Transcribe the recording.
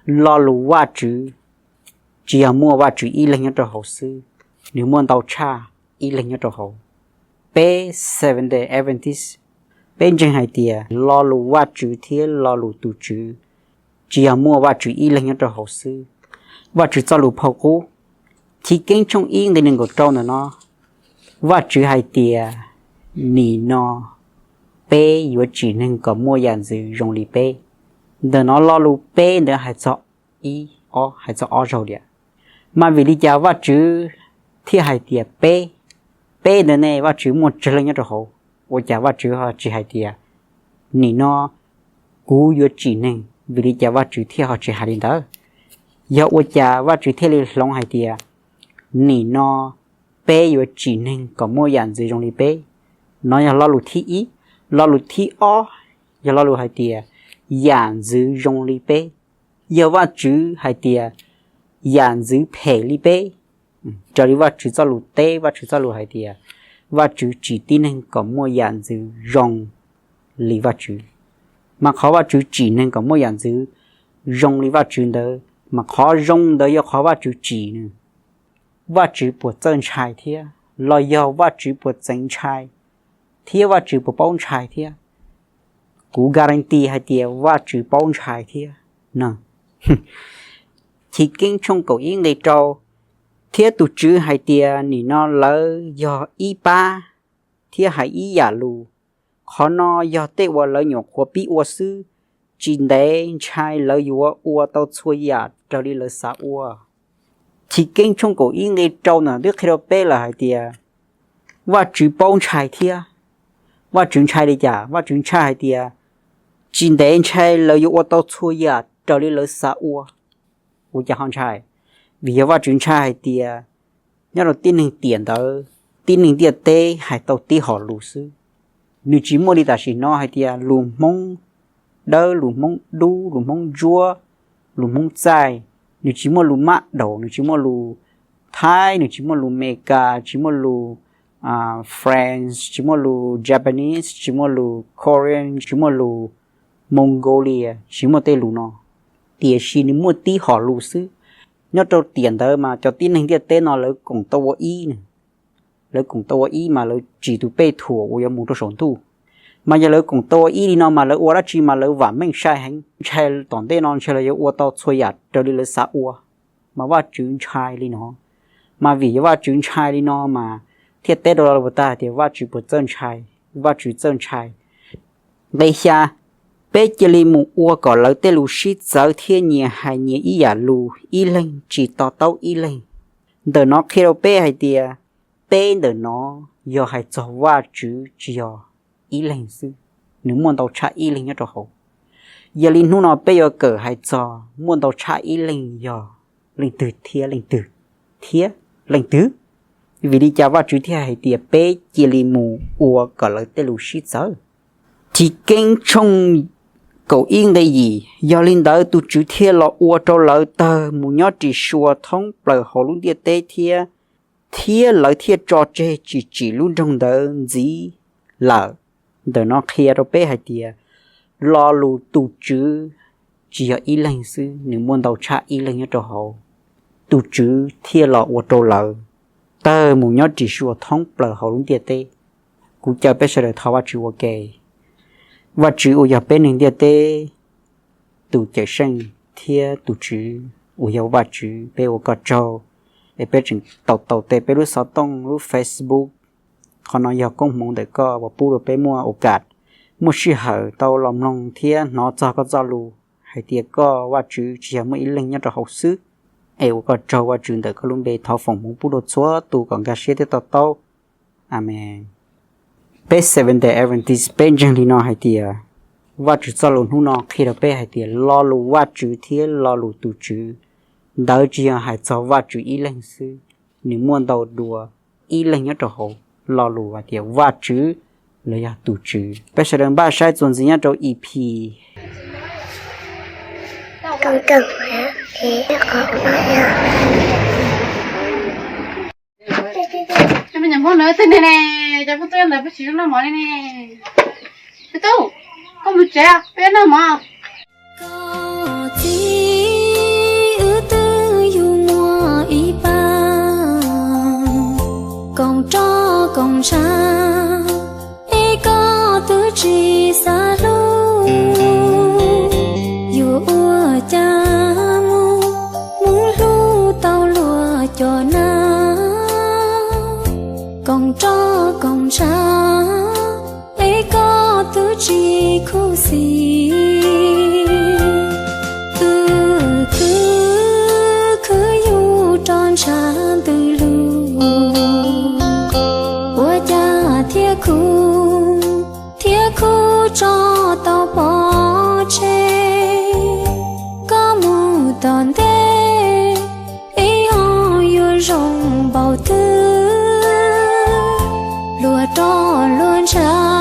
lo lus Vajtswv tsis yog muaj Vajtswv ib leeg nyob rau hauv xwb, nws muaj ntau tshaj ib leeg nyob rau hauv. Peb Seventh Day Adventist, peb ntseeg hais tias lo lus Vajtswv thiab lo lus tus Tswv tsis yog muaj Vajtswv ib leeg nyob rau hauv xwb. Vajtswv txoj lus phau qub, Chivkeeb tshooj ib nqe nees nkaum rau ntawm no, Vajtswv hais tias, nim no peb yuav tsim neeg kom muaj yam ntxwv zoo li peb. Ntawm no lo lus peb ntawd hais txog ib, ob, hais txog ob zaug tiam. Mas vim li cas Vajtswv thiaj hais tias peb? Peb ntawd ne Vajtswv muaj tsawg leej nyob rau hauv? Ua cas Vajtswv ho tsis hais tias, nim no kuv yuav tsim neeg? Vim li cas Vajtswv thiaj ho tsis hais li ntawd? Yog ua cas Vajtswv thiaj li hloov hais tias, nim no peb yuav tsim neeg kom muaj yam ntxwv zoo li peb? No yog lo lus thib ib. Lo lus thib ob yog lo lus hais tias yam ntxwv zoo li peb. Yog Vajtswv hais tias yam ntxwv phem li peb, raws li Vajtswv txoj lus teb, Vajtswv txoj lus hais tias Vajtswv tsim tib neeg kom muaj yam ntxwv zoo li Vajtswv. Mas qhov Vajtswv tsim neeg kom muaj yam ntxwv zoo li Vajtswv ntawd, mas qhov zoo ntawd yog qhov Vajtswv tsim nws. Vajtswv puas txawj ntshai thiab? Los yog Vajtswv puas txeev ntshai thiab Vajtswv puas paub ntshai thiab? Kuv guarantee hais tias Vajtswv paub ntshai thiab no. Chivkeeb tshooj kaum ib nqe rau, thiab tus Tswv hais tias, nim no lawv yog ib pab thiab hais ib yam lus. Qhov no yog tej uas lawv nyuam qhuav pib ua xwb, tsis ntev ntshai lawv yuav ua tau txhua yam raws li lawv xav ua. Chivkeeb tshooj kaum ib nqe rau ntawm no twb qhia rau peb lawm hais tias Vajtswv paub ntshai thiab. Vajtswv ntshai li cas? Vajtswv ntshai hais tias tsis ntev ntshai lawv yuav ua tau txhua yam raws li lawv xav ua. Ua cas ho ntshai? Vim yog Vajtswv ntshai hais tias nyob rau tib neeg tiam ntawd, tib neeg ntiaj teb hais tau tib hom lus xwb. Nws tsis muaj li tam sim no hais tias lus Hmoob Dawb, lus Hmoob Dub, lus Hmoob Ntsuab, lus Hmoob Txaij. Nws tsis muaj lus Mab Daus, nws tsis muaj lus Thaib, nws tsis muaj lus Meskas, tsis muaj lus French, tsis muaj lus Japanese, tsis muaj lus Korean, tsis muaj lus Mongolia, tsis muaj tej lus no. Tiam sis nws muaj tib hom lus xwb. Nyob rau tiam ntawd mas cov tib neeg ntiaj teb no lawv koom tau ua ib, lawv koom tau ua ib mas lawv tsis tus pej thuam uas yuav mus rau saum ntuj. Mas yog lawv koom tau ua ib li no mas lawv ua dab tsi mas lawv vam meej sai heev, ntshai tom ntej no ntshai lawv yuav ua tau txhua yam raws li lawv xav ua. Mas Vajtswv ntshai li no. Mas vim yog Vajtswv ntshai li no mas thiaj teb rau lawv puas tag tias Vajtswv puas txawj ntshai? Vajtswv txawj ntshai. Nqe xya, peb cia li mus ua kom lawv tej lus sib txawv thiab nyias hais nyias ib yam lus, ib leeg tsis to taub ib leeg. Ntawm no qhia rau peb hais tias peb ntawm no yog hais txog Vajtswv tsis yog ib leeg xwb, nws muaj ntau tshaj ib leeg nyob rau hauv. Yog li hnub no peb yuav kawm hais txog muaj ntau tshaj ib leeg yog leej twg thiab leej twg thiab leej twg. Vim li cas Vajtswv thiaj hais tias peb cia li mus ua kom lawv tej lus sib txawv? Chivkeeb tshooj kaum ib nqe yim, yog li ntawd tus Tswv thiaj los ua rau lawv tawg mus nyob ris sua thoob plaws hauv lub ntiaj teb thiab, thiab lawv thiaj tso tseg tsis tsim lub nroog ntawd ntxiv lawm. Ntawm no qhia rau peb hais tias lo lus tus Tswv tsis yog ib leeg xwb, nws muaj ntau tshaj ib leeg nyob rau hauv. Tus Tswv thiaj los ua rau lawv tawg mus nyob ris sua thoob plaws hauv lub ntiaj teb. Kuv caw peb sawv daws thov Vajtswv ua ke. Vajtswv uas yog peb neeg ntiaj teb tus cawm seej thiab tus Tswv uas yog Vajtswv, peb ua koj tsaug es peb tseem tau tau tes peb lub xov tooj, lub Facebook. Qhov no yog koob hmoov ntawm koj uas pub rau peb muaj okam, muaj sij hawm tau los mloog thiab hnov txog koj txoj lus hais tias koj Vajtswv tsis yog muaj ib leeg nyob rau hauv xwb. Es ua koj tsaug Vajtswv, ntawm koj lub npe thov foom hmoov pub rau txhua tus kom nkag siab thiab to taub. Amees. Peb Seventh Day Adventist peb ntseeg li no hais tias Vajtswv txoj lus hnub no qhia rau peb hais tias lo lus Vajtswv thiab lo lus tus Tswv, ntawd tsis yog hais txog Vajtswv ib leeg xwb, nws muaj ntau dua ib leeg nyob rau hauv lo lus hais tias Vajtswv los yog tus Tswv. Peb sawv daws npaj saib txuas ntxiv nyob rau E P. Cov phooj ywg ntawd peb tsis noj mov li ne. Tub, koj mus tsev, peb noj mov. Cas mus, mus hlub tau luag cov na, koom roj koom ntshav, es koj twb tsis khuv xim. Twb khwv khwv yus roj ntshav ntws lug, ua cas thiaj khuv, thiaj khuv tso tau pov tseg. Koj mus tom ntej, ib ho yuav zoo npaum twg, luag roj luag ntshav